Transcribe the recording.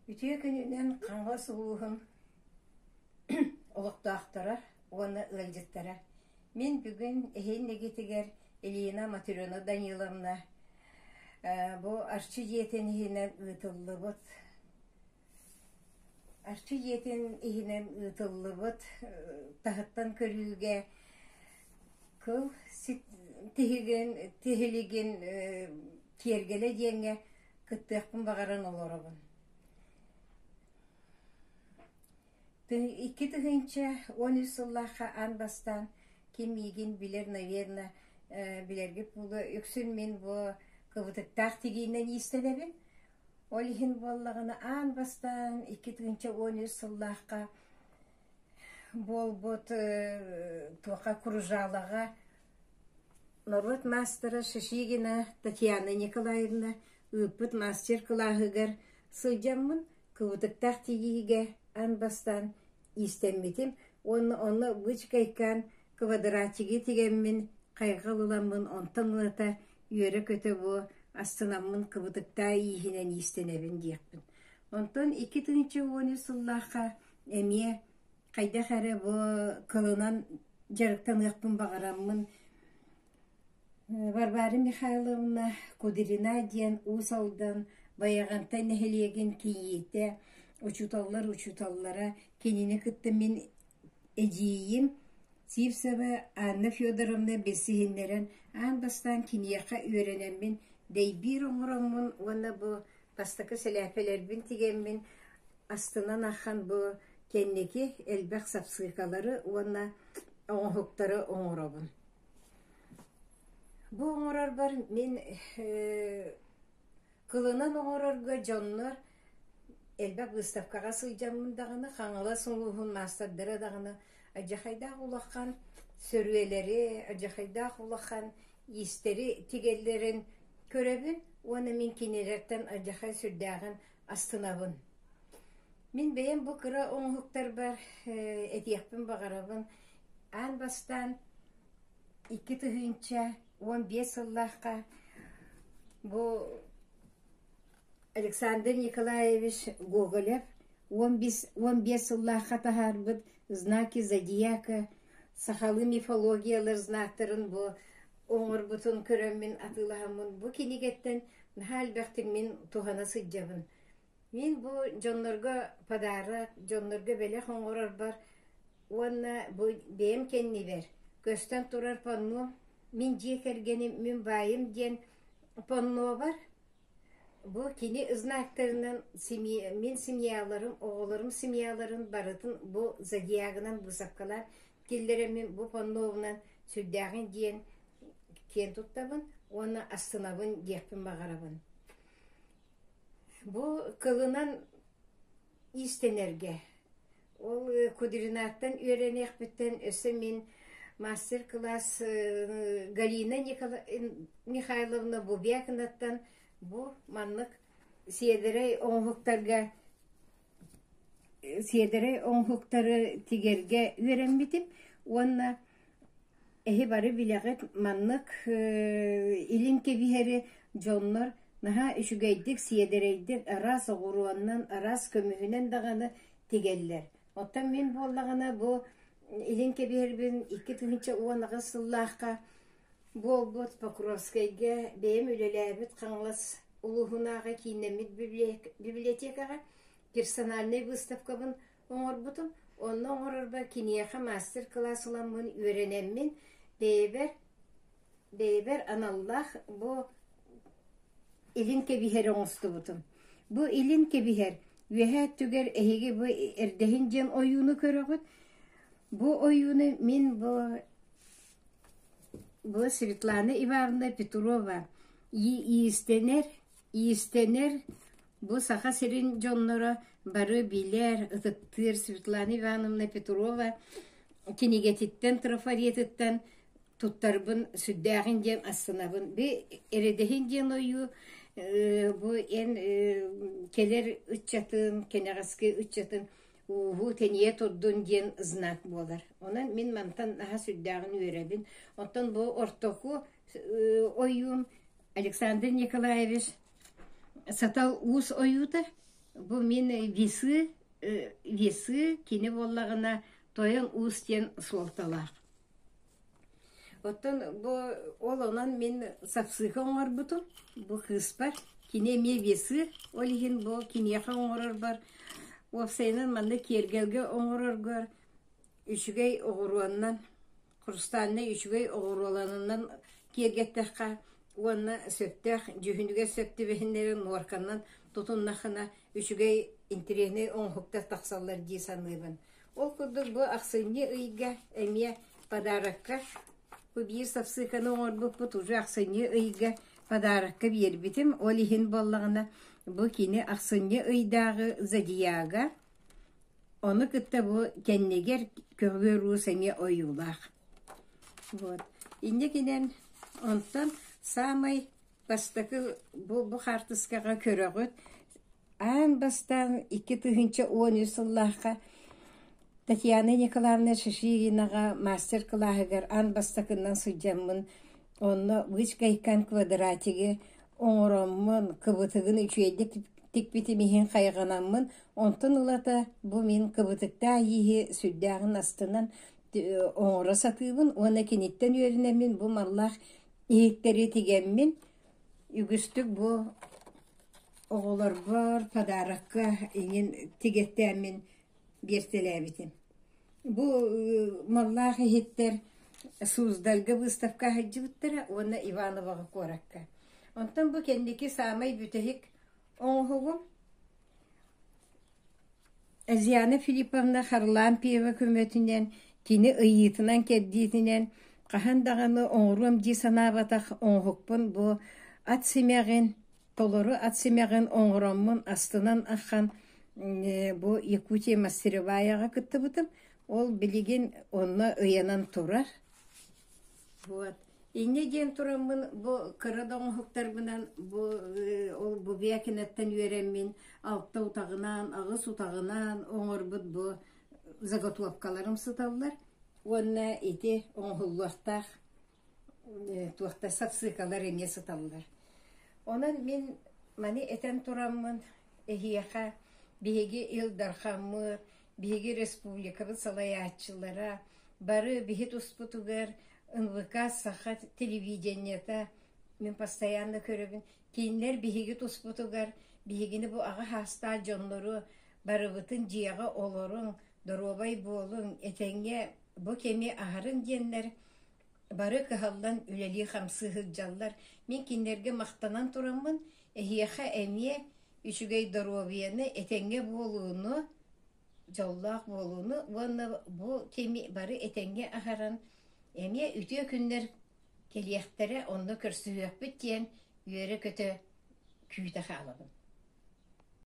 Үтүө күнүнэн Хаҥалас улууһун олохтоохторо уонна ыалдьыттара. Мин бүгүн эһиил Ильина Матрена Даниловна бу Арчы дьиэтин иһинэн ыытыллыбыт Арчы дьиэтин иһинэн ыытыллыбыт таһыттан көрүүгэ кыл тиһигин тиһилигин киэргэлэ диэҥҥэ кыттыахпын баҕаран олоробун. 2013 сыллаахха аан бастаан ким миигин билэр, наверно, билэргит буолуо, үксүн мин бу кыбытыктаах тигиинэн иистэнэбин. Ол иһин буоллаҕына аан бастаан 2013 сыллаахха буолбут туохха кружалаҕа Норуот маастара Шишигина Татьяна Николаевна ыыппыт мастер-кылааһыгар сылдьаммын кыбытыктаах тигиигэ аан бастаан иистэммитим уонна онно быычыкайкаан квадратигы тигэммин хайҕал ыламмын онтон ылата үөрэ-көтө бу астынаммын кыбытыктаа ииһинэн иистэнэбин диэхпин. Онтон 2013 сыллаахха эмиэ хайдах эрэ бу кылынан дьарыктаныахпын баҕараммын Варвара Михайловна Кудрина диэн Уус Алдан Байаҕантай нэһилиэгин кийиитэ, учууталлар учууталлара кинини кытта мин эдьиийим Сивцева Анна Федоровна билсиһиннэрэн аан бастаан киниэхэ үөрэнэммин дэйбиир оҥороммун уонна бу бастакы сэлээппэлэрбин тигэммин астынан ахан бу кэнники элбэх сапсыыкалары уонна оҥоһуктары оҥоробун. Бу оҥорорбор мин кылынан оҥорорго дьоннор элбэх выставкаҕа сылдьаммын даҕаны, Хаҥалас улууһун маастардара даҕаны алдьархайдаах улахан сөрүөлэри, алдьархайдаах улахан иистэри тигэллэрин көрөбүн уонна мин кинилэртэн алдьархай сүрдээҕин астынабын. Мин бэйэм бу кыра оҥоһуктарбар этиэхпин баҕарабын. Аан бастаан 2015 сыллаахха бу Александр Николаевич Гоголев 15 сыллаахха таһаарбыт «Знаки зодиака» сахалыы мифологиялар знактарын бу оҥорбутун көрөммүн атыылаһаммын бу кинигэттэн наһаа элбэхтик мин туһана сылдьабын. Мин бу дьоннорго подарок, дьоннорго бэлэх оҥорорбор уонна бу бэйэм кэннибэр көстөн турар панно «Мин дьиэ кэргэним, мин баайым» диэн паннобар бу кини знактарынан мин семьяларым, оҕолорум семьяларын барытын бу зодиагынан быысапкалаан киллэрэммин бу паннобунан сүрдээҕин диэн киэн туттабын уонна астынабын диэхпин баҕарабын. Бу кылынан иистэнэргэ ол Кудринаттан үөрэниэхпиттэн өссө мин мастер-класс Галина Михайловна Бубякинаттан бу маннык сиэдэрэй оҥоһуктарга сиэдэрэй оҥоһуктары тигэргэ үөрэммитим уонна Эһи бары билэҕит, маннык илин кэбиһэри дьоннор наһаа үчүгэйдик, сиэдэрэйдик араас оҕуруоннан, араас көмүһүнэн даҕаны тигэллэр. Оттон мин буоллаҕына бу илин кэбиһэрбин 2018 сыллаахха буолбут Покровскайга бэйэм үлэлээбит Хаҥалас улууһунааҕы кииннэммит библиотекаҕа персональнай выставкабын оҥорбутум. Онно оҥорорбор киниэхэ мастер-класс ыламмын үөрэнэммин бэйэбэр бэйэбэр аналлаах бу илин кэбиһэри оҥостубутум. Бу илин кэбиһэр үөһээ өттүгэр эһиги бу эрдэһин диэн ойууну көрөҕүт. Бу ойууну мин бу бу Светлана Ивановна Петрова иистэнэр иистэнэр Бу Саха сирин дьонноро бары билэр, ытыктыыр Светлана Ивановна Петрова кинигэтиттэн, трафаретыттан туттарбын сүрдээҕин диэн астынабын. Би эрэдэһин диэн ойуу бу эн кэлэр ыччатын, кэнэҕэски ыччатын ууһу тэнийэ турдун диэн знак буолар. Онон мин мантан наһаа сүрдээҕин үөрэбин. Оттон бу ортоку ойуум Александр Николаевич Сатал уус ойуута. Бу мин весы, весы кини буоллаҕына тойон уус диэн суолталаах. Оттон бу ол онон мин сапсыыка оҥорбутум бу кыыспар. Кини эмиэ весы, ол иһин бу киниэхэ оҥорорбор уопсайынан манна киэргэлгэ оҥороргор үчүгэй оҕуруоннан, хрустальнай үчүгэй оҕуруоланынан киэргэттэххэ уонна сөптөөх дьүһүнүгэр сөп түбэһиннэрэн нуорканан тутуннаххына үчүгэй интэриэһинэй оҥоһуктар тахсаллар дии саныыбын. Ол курдук бу ахсынньы ыйга эмиэ подарокка бу биир сапсыыканы оҥорбуппут уже ахсынньы ыйга подарокка биэрбитим. Ол иһин буоллаҕына бу кини ахсынньы ыйдааҕы зодиага ону кытта бу кэннигэр көҕүөр уус эмиэ ойуулаах. Вот. Инньэ гинэн онтон саамай бастакы бу, бу хаартыскаҕа көрөҕүт Аан бастаан 2013 сыллаахха Татьяна Николаевна Шишигинаҕа мастер-кылааһыгар аан бастакынан сылдьаммын, онно вычкайкан квадратигы оҥороммун, кыбытыгын үчүгэйдик тикпитим иһин хайҕанаммын, онтон ылата бу мин кыбытыктаах ииһи сүрдээҕин астынан оҥоро сатыыбын уонна киниттэн үөрэнэммин бу маллаах иһиттэри тигэммин үгүстүк бу Оҕолорбор подарокка иҥин тигэттээммин биэртэлээбитим. Бу маллаах иһиттэр Суздальга выставка сылдьыбыттара уонна Ивановоҕа куоракка. Онтон бу кэнники саамай бүтэһик оҥоһугум Азиана Филипповна Харлампьева көмөтүнэн, кини ыйыытынан-кэрдиитинэн хаһан даҕаны оҥоруом дии санаабатах оҥоһукпун бу ат симэҕин, толору ат симэҕин оҥороммун астынан ахан бу Якутия мастероваяҕа кыттыбытым. Ол билигин онно ыйанан турар. Вот. Инньэ диэн тураммын бу кыра да оҥоһуктарбынан бу ол Бубякинаттан үөрэммин алта утаҕынаан, аҕыс утаҕынаан оҥорбут бу заготовкаларым сыталлар уонна ити оҥоһуллуохтаах туохта сапсыыкалар эмиэ сыталлар. Онон мин маны этэн тураммын эһиэхэ биһиги Ил Дархаммыт, биһиги республикабыт салайааччылара бары биһи туспутугар НВК Саха телевидениета мин постоянно көрөбүн кинилэр биһиги туспутугар биһигини бу аҕа саастаах дьоннору барыбытын дьиэҕэ олоруҥ, доруобай буолуҥ, этэҥҥэ бу кэми аһарыҥ диэннэр бары кыһаллан үлэлии-хамсыы сылдьаллар. Мин кинилэргэ махтанан тураммын, эһиэхэ эмиэ үчүгэй доруобуйаны, этэҥҥэ буолууну, дьоллоох буолууну уонна бу кэми бары этэҥҥэ аһаран, эмиэ үтүө күннэр кэлиэхтэрэ, онно көрсүһүөхпүт диэн үөрэ-көтө күүтэ хаалабын.